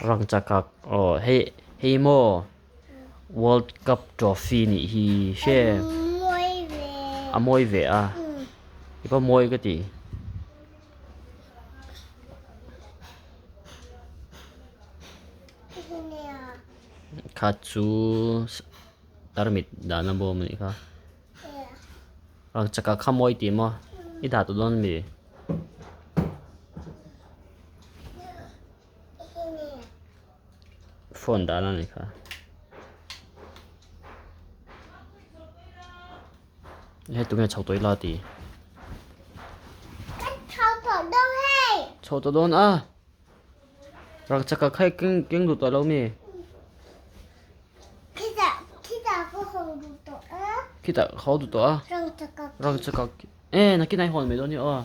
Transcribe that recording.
Rangchakak aw hei hei maw World Cup trophy nih hi hre a mawi ve a i pawh mawi ka ti. Kha chu tarmit dahna bawm a nih kha. Rangchakak kha mawi tih maw i dah tawh dawn ami? Phone dah na nih kha. Hei tunge chho tawh ila ti. Chho tawh dawn a. Rangchaka khai keng keng duh tawh lo mi. Khitah ka haw duh tawh a. Rangchaka e nakin ai hawn mai dawn ni aw.